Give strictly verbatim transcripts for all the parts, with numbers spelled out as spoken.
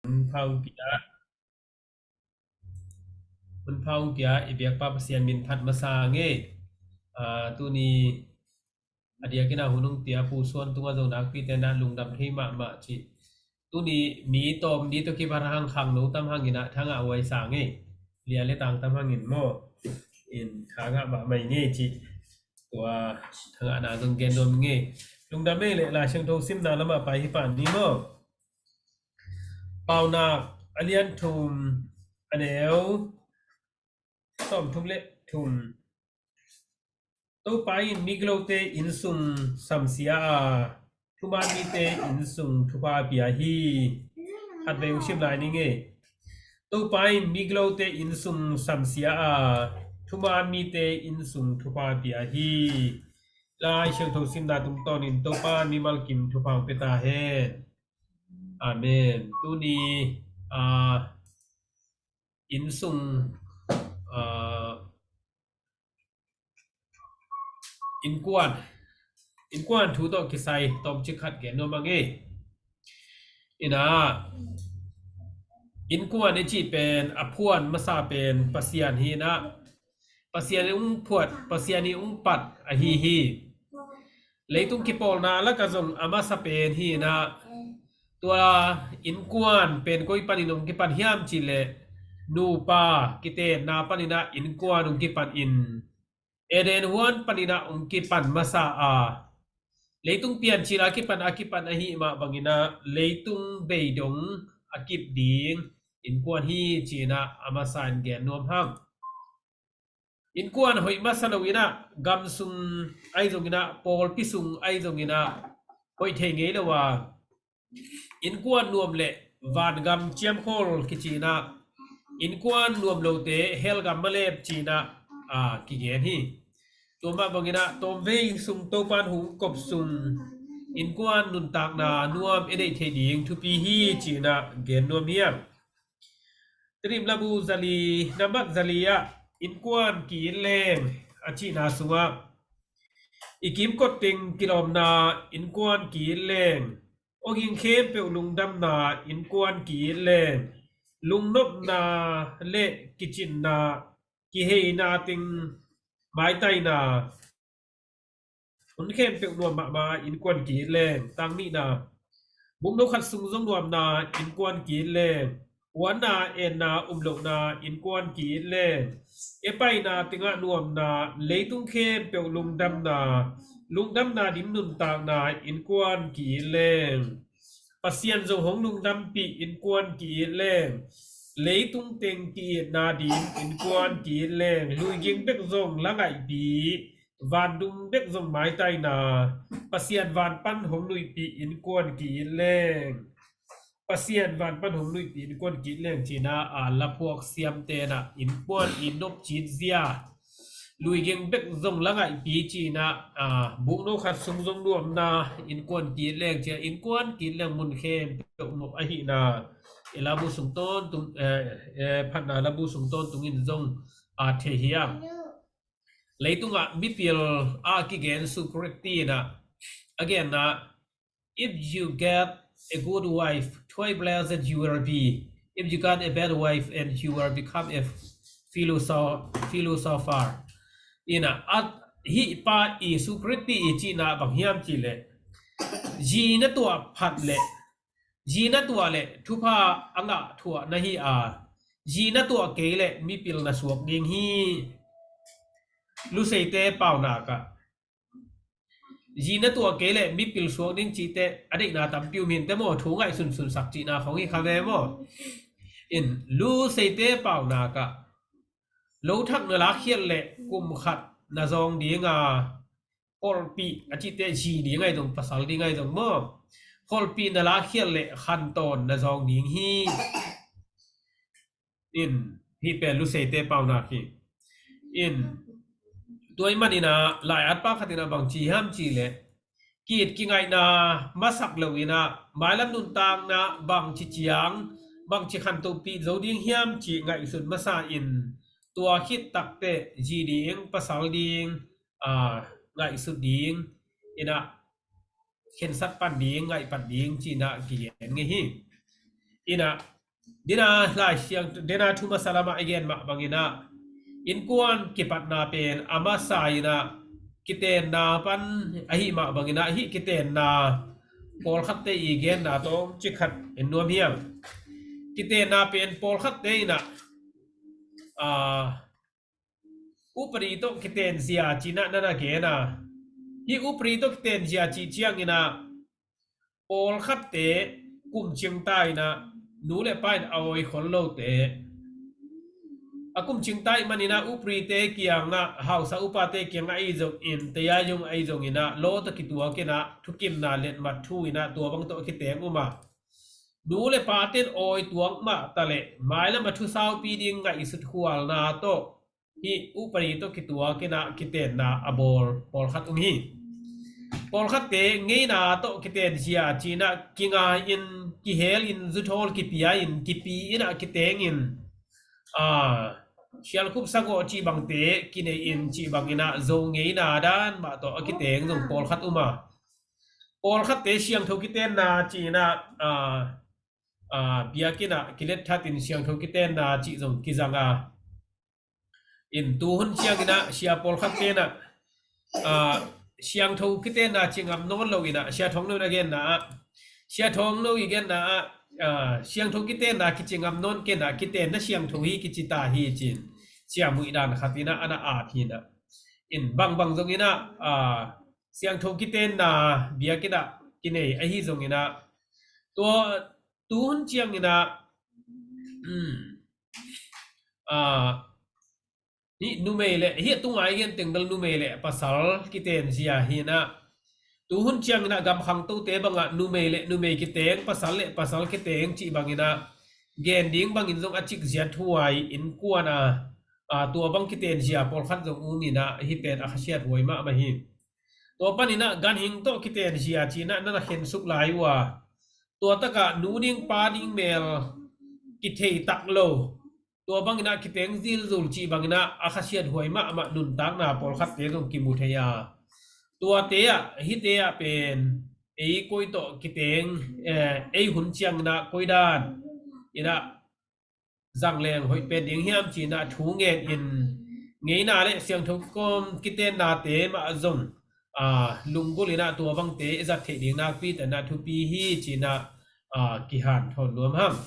Hun pha hong pia, hun pha hong pia i biakpa Pasian min phat masa ngei. Tuni a diakin a hun hong pia Pu Suan tungah zong nakpi te'n ah lungdam thei mahmah ci. Tuni mi tawm ni tawh kipan hang khangno tam hangin ah thangah huai sa ngei. Lia le tang tam hangin maw? In thangah mahmah ngei ci. Tua thangahna zong gen nuam ngei. Lungdam ei leh Lai Siangtho simna lamah pai hi pah ni maw? Paunak a lian thum, a neu sawm thum le thum. Topa in migilote innsung samsia a, thuman mite innsung thupha pia hi. Khatvei hong sim lai ni ngei. Topa in migilote innsung samsia a, thuman mite innsung thupha pia hi. Lai Siangtho simna tungtawnin Topa mimal kim thupha hong pia ta hen. Amen. Tuni a, innsung, a, innkuan, innkuan thu tawh kisai tawmcik khat gen nuam a ngei. Ina, innkuan i cih pen a phuan masa pen Pasian hi ina, Pasian in hong phuat, Pasian in hong pat ahi hi. Leitung kipawlna lakah zong a masa pen hi ina, tua innkuan pen koi panin hong kipan hiam cih leh nupa kitenna panin ah innkuan hong kipan in, Eden huan panin ah hong kipan masa a, leitung piancil a kipan a kipan ahih mah bangin ah leitung beidong a kip ding innkuan hi ci-in ah a masa in gen nuam hang. Innkuan hoih masa lo in ah gam sung ahi zongin ah pawlpi sung ahi zongin ah hoih thei ngei lo a, innkuan nuam le vangam ciamkhawl kici in ah innkuan nuam lote hell gam malep ci-in ah, a, kigen hi. Tua mah bangin ah tawmvei sung Topa'n hong kop sung innkuan nuntakna nuam i neih theih ding thupi hi ci-in ah gen nuam hi hang. Tedim labu zali, nambat zali ah innkuan ki-it leng a cihna sungah i kimkot teng kilawmna innkuan ki-it leng, awging khempeuh lungdamna innkuan ki-it leng, lungnopna le kicinna, kiheina teng maitaina, hun khempeuh nuam mahmah innkuan ki-it leng. Tang nihna, bukno khat sung zong nuamna innkuan ki-it leng, uanna enna um lohna innkuan ki-it leng, i paina tengah nuamna, leitung khempeuh lungdamna, lungdamna ding nuntakna innkuan ki-it leng, Pasian zong hong lungdampih innkuan ki-it leng, leitung teng ki-itna ding innkuan ki-it leng, luiging bek zong la ngaihpih, vandum bek zong maitaina, Pasian van pan hong luipih innkuan ki-it leng, Pasian van pan hong luipih innkuan ki-it leng ci-in ah, a, laphuak siamte in ah innkuan i nop cit zia, luiging bek zong la ngaihpih ci-in ah, a, bukno khat sung zong nuamna innkuan ki-it leng ci-a, innkuan ki-it leng mun khempeuh nop ahihna i labu sung tawntung, eh, eh, phatna labu sung tawntung in zong, a, thei hi a. Leitungah mipil a kigen Jesu Khrih in ah a genna, if you get a good wife, twice blessed you will be. If you got a bad wife, and you will become a philosoph-, philosopher. Ina, a, hih pa Jesu Khrih i cihna bang hiam cih leh, zi na tuah phat leh, zi na tuah leh thupha a ngah thuah na hi a, zi na tuah kei leh mipil na suak ding hi. Luseite paunak ah, zi na tuah kei leh mipil suak ding cihte a deihna tampi um hi inteh maw, thu ngaihsunsun sak cihna khong hi kha ve maw. In, Luseite paunak ah, lo thak na lakkhiat leh kum khat na zawng ding a, kholhpih a cihte zi ding ahi zong, pasal ding ahi zong maw, kholhpih na lakkhiat leh khantawn na zawng ding hi. In, hih pen Luseite paunak hi. In, tua ahih manin ah lai-atpa khat in ah bang ci hiam cih leh, ki-it kingaihna masak lo in ah mailam nuntakna bangci ciang, bangci khantohpih zo ding hiam cih ngaihsut masa in, tua khit takteh zi ding, pasal ding, a, ngaihsut ding in ah khensat pan ding, ngaihpat ding ci-in ah kigen ngei hi. Inah, dena Lai Siangtho, dena thu masa lamah i gen mah banginah, innkuan kipatna pen a masa inah kitenna pan ahi mah banginah, hih kitenna pawlkhatte i genna tawh cikhat en nuam hiam? Kitenna pen pawlkhatte inah, a, upadi tawh kitenzia cinah na na gen a. Hih upadi tawh kitenzia cih cianginah pawlkhatte kum cingta inah nu le pa in a awi khol lote, a kum cingta ih maninah uprite kiangah, hausa upate kiangah ahi zongin, tayayung ahi zonginah law tawh kituak inah thukimna letmat thu inah tua bang tawh a kiteng um a. Nu le pate in awi tuak mah taleh mailam a thusaupi ding ngaihsut khualna tawh hih upadi tawh kituak inah kitenna a bawl pawlkhat um hi. Pawlkhatte ngeina tawh kitenzia cinah kingai-in, kihel-in, zuthawl kipia-in, kipi inah kitengin, a, sialkhup sagawh cih bangte kinei-in cih banginah Zo ngeina dan mah tawh a kiteng zong pawlkhat um a. Pawlkhatte siangtho kitenna cinah, a, a, biakinnah kilet thatin siangtho kitenna cih zong kizang a. In tuhun cianginah sia pawlkhat tenah, a, siangtho kitenna ci ngam nawn lo inah, sia Thawng No in a genna ah, sia Thawng No i genna ah, a, siangtho kitenna kici ngam nawn kenah, kitenna siangtho hi kici ta hi cin, sia muih dan khat inah ana at hinah. In bangbang zonginah, a, siangtho kitenna biakinnah kinei ahi zonginah, tua tuhun cianginah, um, a, hih numei le, hih a tunga i gen teng bel numei le pasal kitenzia hinah, tuhun cianginah gam khangtote bangah numei le numei kiteng, pasal le pasal kiteng cih banginah gen ding bangin zong a cikziat huai innkuan a, a, tua bang kitenzia pawlkhat zong um inah, hih pen a khasiat huai mahmah hi. Tua paninah ganhing tawh kitenzia cinah na na khensuk lai uh a, tua takah nu ding pa ding mel kithei tak lo, tua banginah kiteng zilzul cih banginah a khasiat huai mahmah nuntakna pawlkhatte zong kimu thei a. Tuate ah, hihte ah pen ei koi tawh kiteng, eh, ei hun cianginah koi dan inah zangleng hoih pen ding hiam cinah thu ngenin, ngeina le siangtho kawm kitennate mah zong, a, lunggulh inah tua bangte i zat theih ding nakpi takinah thupi hi cinah, a, kihanthawn nuam hang.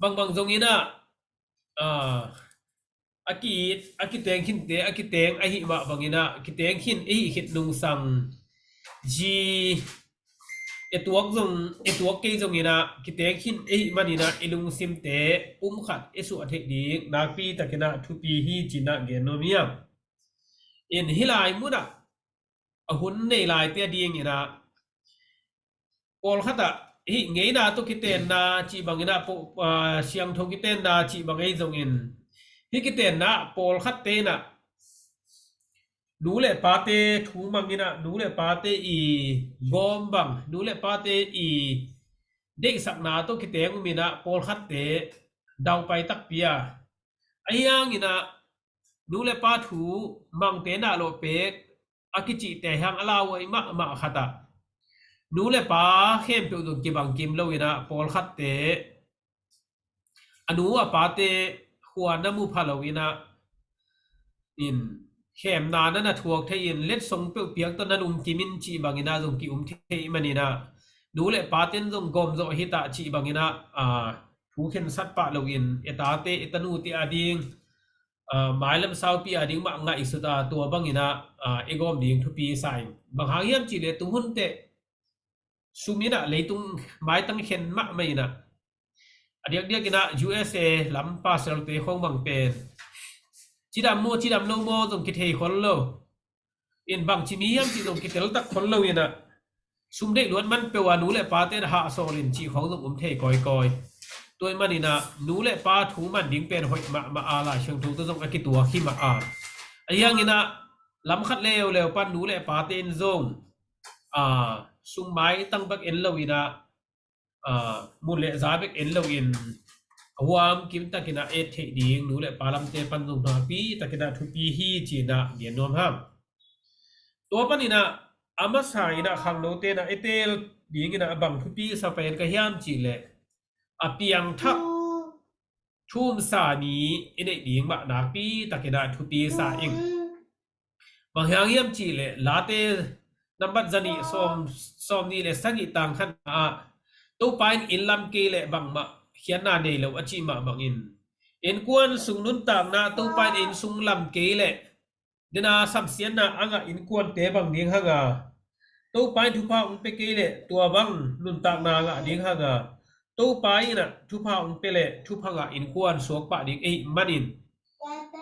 Bangbang zonginah, a, a ki-it, a kiteng khinte, a kiteng ahi mah banginah kiteng khin i hih khit nungsang zi i tuak zong, i tuak kei zonginah kiteng khin i hih maninah i lungsimte pumkhat i suah theih ding nakpi takinah thupi hi cinah gen nuam hiam? In hih lai munah a hun nei laite a dinginah pawlkhatah hih ngeina tawh kitenna cih banginah, pawh, a, siangtho kitenna cih bang ahi zongin, hih kitenna pawlkhatte inah nu le pate thu manginah, nu le pate i gawm bang, nu le pate i deihsakna tawh kiteng uminah pawlkhatte daupai takpi a. Ahi hanginah nu le pa thu mangte nah lawh pek a kicihte hiang a lauhuai mahmah khatah nu le pa khempeuh zong kibang kim loinah pawlkhatte a nu a pate khua na mu pha loinah in khemna na na thuak thei in letsong peuh piak tawh na lungkim in cih banginah zong ki-um thei maninah nu le paten zong gawmzawh hitah cih banginah, a, thu khensat pah loin e tate e tanute a ding, a, mailam saupi a ding mah ngaihsuta tua banginah, a, i gawm ding thupi sa in. Bang hang hiam cihleh tuhun teh sum inah leitung maitang khen mahmah inah a diakdiak inah U S A lam pastor te khong bang pen cidam maw cidam lo maw zong kithei khol lo. In bangci mi hiam cih zong kiteltak khol lo inah sum deih luat man peuh a nu le pate in hahsawl in cih khong zong um thei kawikawi. Tua ih maninah nu le pa thu man ding pen hoih mahmah a, Lai Siangtho tawh zong a kituak hi mah a. Ahi hanginah lam khat leuleu pan nu le pate in zong, a, sum maitang bek en loinah, a, mun le za bek en loin a huam kim takinah et theih ding nu le pa lamte pan zong nakpi takinah thupi hi cinah gen nuam hang. Tua paninah a masa inah khangno tenah i teel dingin ah bang thupi sa pen ka hiam cih leh, a piangthak thumsa mi i neih ding mah nakpi takin ah thupi sa ing. Bang hang hiam cih leh Late nambat zanih sawm, sawmnih le sagih tang khatna ah, Topa in inn lam kei leh bangmah khiatna nei lo a cih mah bangin, innkuan sung nuntakna Topa in inn sung lam kei leh dena samsiatna a ngah innkuante bang ding hang a, Topa in thupha hong pia kei leh tua bang nuntakna ngah ding hang a, Topa in ah thupha hong pia leh thupha ngah innkuan suak pah ding ahih manin,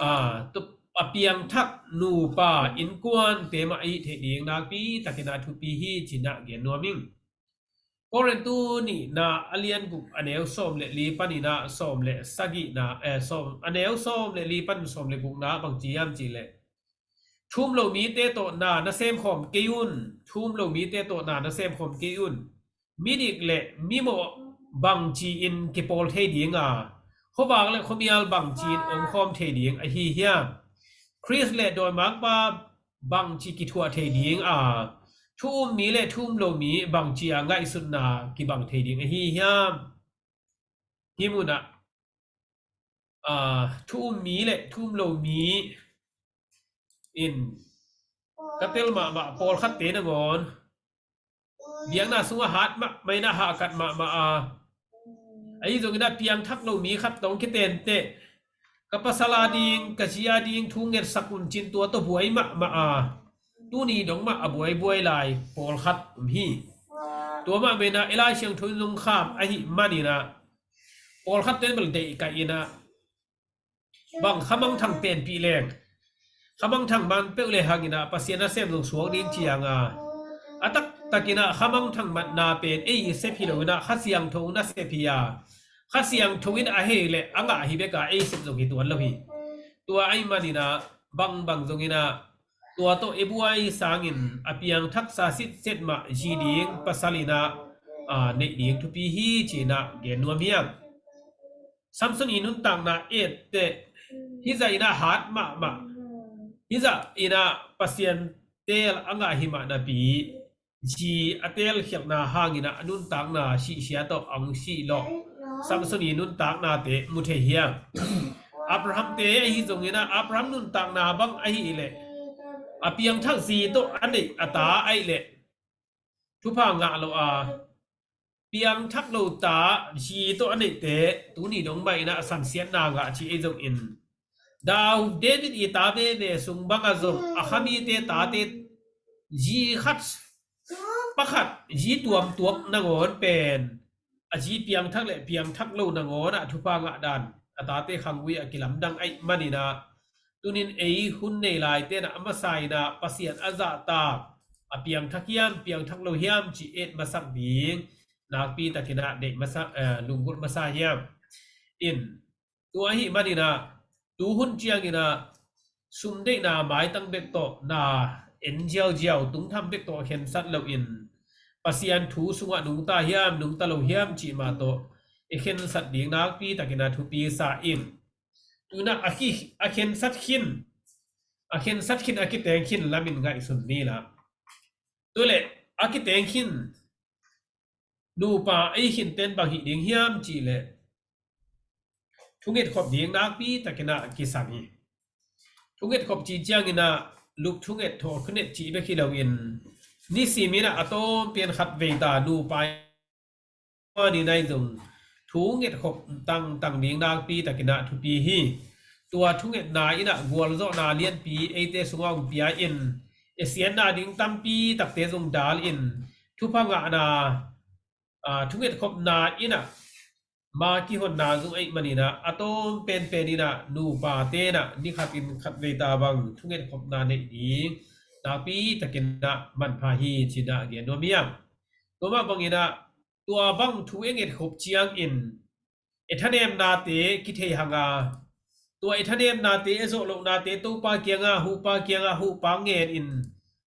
a, tu-, a piangthak nupa innkuante mah ahih theih ding nakpi takin ah thupi hi ci-in ah gen nuam ing. Korintu nihna a lian guk a neu sawm le li panin ah sawm le sagihna, eh, sawm, a neu sawm le li pan sawm le gukna bang ci hiam cih leh, thum lo mite tawh na na semkhawm kei un, thum lo mite tawh na na semkhawm kei un. Midik le mimawh bangci-in kipawl thei ding a, khuavak le khuamial bangci-in omkhawm thei ding ahi hiam? Khrist le dawimangpa bangci kithuah thei ding a, thu um mi le thu um lo mi bangci a ngaihsutna kibang thei ding ahi hiam? Hih munah, a, thu um mi le thu um lo mi in ka tel mahmah pawlkhatte nangawn biakna sungah hat mahmah in ah hahkat mahmah a, ahi zongin ah piangthak lo mi khat tawh kitenteh, ka pasal a ding, ka zi a ding thu ngetsak un ci-in tua tawh buai mahmah a, tuni dong mah a buaibuai lai pawlkhat um hi. Tua mah bangin ah i Lai Siangtho in zong kham ahih manin ah, pawlkhatte in bel deih kaih in ah, bang khamangthang penpih leng, khamangthang man peuh le hangin ah Pasian nasem zong suak ding ci-in ah, a taktakin ah khamangthang matna pen ei sep hi lo in ah Kha Siangtho nasep hi a, Kha Siangtho in a hei leh a ngah hi bek a, ei sep zong hi tuan lo hi. Tua ahih manin ah bangbang zongin ah tua tawh i buai sangin a piangthaksa sitset mah zi ding pasal in ah, a, neih ding thupi hi ci-in ah gen nuam hi hang. Samson i nuntakna etteh, hih zah in ah hat mahmah, hih zah in ah Pasian teel a ngah hi mah napi, zi a teelkhialhna hangin ah a nuntakna sihsia tawh a hong sih lawh Samson i nuntaknate mu thei hi hang. Abraham te ahi zongin ah Abraham nuntakna bang ahih leh, a piangthak zi tawh a neih a ta ahih leh thupha ngah lo a, piangthak lo ta zi tawh a neihte tuni dong mah in ah a samsiatna ngah ci ei zongin, David, David i ta veve sung bangah zong a khamite tate zi khat, pakhat zi tuamtuak nangawn pen a zi piangthak le piangthak lo nangawn ah thupha ngah dan a tate khanggui a kilamdang ahih manin ah, tunin ei hun nei laite in ah a masa in ah Pasian a zahtak, a piangthak hiam piangthak lo hiam cih et masak ding nakpi takin ah deih masa, eh, lunggulh masa hiam. In, tua ahih manin ah, tuhun ciangin ah sum deihna maitang bek tawh na en ziauziau, tungtham bek tawh khensat loin, Pasian thu sungah nungta hiam nungta lo hiam cih mah tawh i khensat ding nakpi takin ah thupi sa ing. Tu-in ah a khi, a khensat khin, a khensat khin, a kiteng khin lamin ngaihsun ni la. Tu leh a kiteng khin nupa ei khinten bang hih ding hiam cih leh, thunget khop ding nakpi takin ah kisam hi. Thunget khop cih ciangin ah lup thunget, thawl thunget cih bek hi loin, nisimin ah a tawm pian khat vei ta nupa ni nai zong thunget khop tangtang ding nakpi takin ah thupi hi. Tua thungetna in ah gualzawhna lianpi eite sungah hong pia in, i siatna ding tampi takte zong dal in, thupha ngahna, aa, thunget khopna in ah ma kihonna zong ahih manin ah a tawm penpen in ah nupate in ah ni khatin khat vei ta bang thunget khopna neih ding nakpi takin ah manpha hi ci-in ah gen nuam hi hang. Tua mah bangin ah tua bang thu i nget khop ciangin i thanemnate kithei hang a, tua i thanemnate, i zawh lohnate Topa kiangah, Huhpa kiangah, Huhpa ngen in,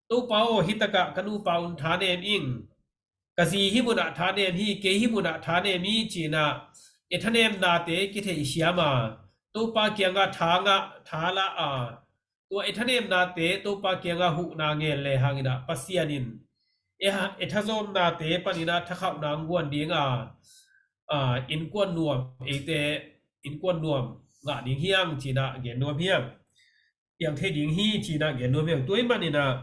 Topa aw, hi takah ka nupa un thanem ing, ka zi hih munah thanem hi, kei hih munah thanem hi ci-in ah i thanemnate kitheisiam a, Topa kiangah tha ngah, tha lah a, tua i thanemnate Topa kiangah huhna ngen le hangin ah Pasian in e, e thazawmnate panin ah thakhauhna hong guan ding a, a, innkuan nuam, eite innkuan nuam ngah ding hi hang ci-in ah gen nuam hi hang. Piang thei ding hi ci-in ah gen nuam hi hang. Tua ahih manin ah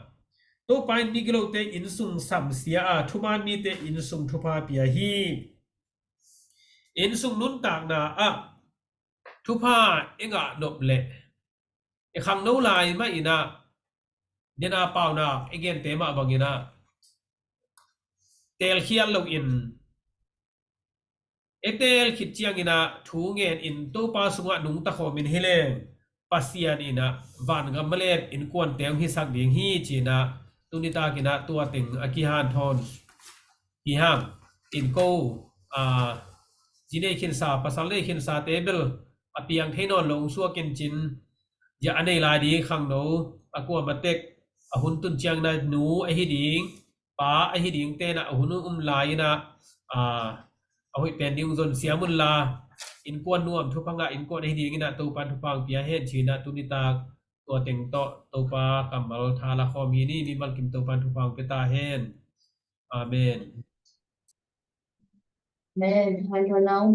Topa in migilote innsung samsia a, thuman mite innsung thupha pia hi. Innsung nuntakna ah thupha i ngah nop leh i khangno lai mah in ah, den a paunak i gente mah bangin ah teelkhial loin, i teel khit ciangin ah thu ngenin Topa sungah nungta khawmin hi leng, Pasian in ah vangam malep innkuante hong hisak ding hi ci-in ah tuni takin ah tua teng a kihanthawn hi hang. In ko, a, zi nei khinsa, pasal nei khinsate bel a piang thei nawn lo hong suak in cin, zia a nei lai ding khangno, a kuamah tek a hun tun ciangin ah nu ahi ding, pa ahi dingte in ah a hun um lai-in ah, a, a hoih pen ding hong zon siam unla, innkuan nuam thupha ngah innkuan ahi dingin ah Topa'n thupha hong pia hen ci-in ah tuni tak tua teng tawh Topa kammal tha la khawm hi ni. Mimal kim Topa'n thupha hong pia ta hen. Amen. Amen. Hanthawn a hong